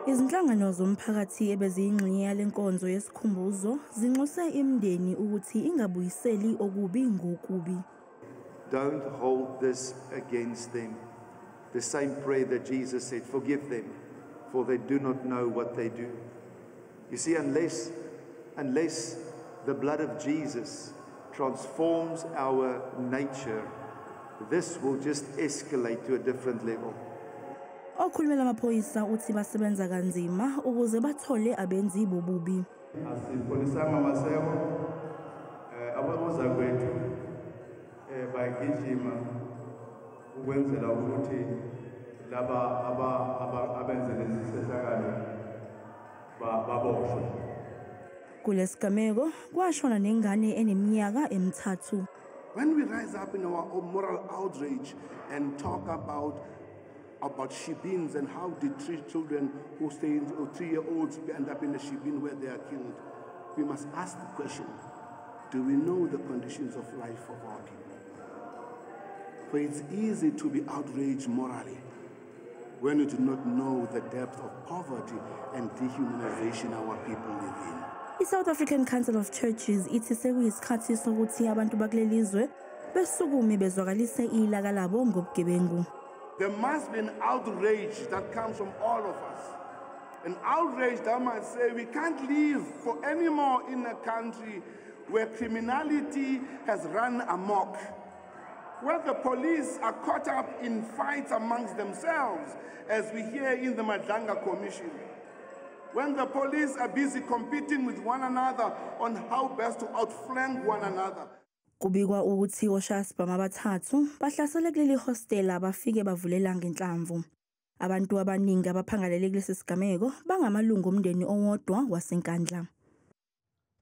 Izinhlangano zomphakathi ebeziyingxenye yalenkonzo yesikhumbuzo zinxuse imindeni ukuthi ingabuyiseli okubi ngokubi. Don't hold this against them. The same prayer that Jesus said, forgive them, for they do not know what they do. You see, unless the blood of Jesus transforms our nature, this will just escalate to a different level. Okhulumela amaphoyisa uthi basebenza kanzima ukuze bathole abenzi bobubi. Asipolisanga amaseko ababuza kwethu bayigijima ukwenzela ukuthi laba abenze lezi sehlakalo baboshwe. Kulesigameko kwashona nengane eneminyaka emithathu. When we rise up in our moral outrage and talk about shebeens and how they treat children who stay in, or 3-year-olds end up in a shebeen where they are killed, we must ask the question, do we know the conditions of life of our people? For it's easy to be outraged morally when you do not know the depth of poverty and dehumanization our people live in. I-South African Council of Churches ithi sekuyisikhathi sokuthi abantu bakulelizwe besukume bezwakalise ilaka labo ngobugebengu. There must be an outrage that comes from all of us. An outrage that might say we can't live for anymore in a country where criminality has run amok, where the police are caught up in fights amongst themselves, as we hear in the Madlanga Commission, when the police are busy competing with one another on how best to outflank one another. Kubikwa ukuthi oshasibhama abathathu bahlasele kuleli hostel abafike bavulela ngenhlamvu. Abantu abaningi abaphangalele kulesi sigameko bangamalungu omndeni owodwa waseNkandla.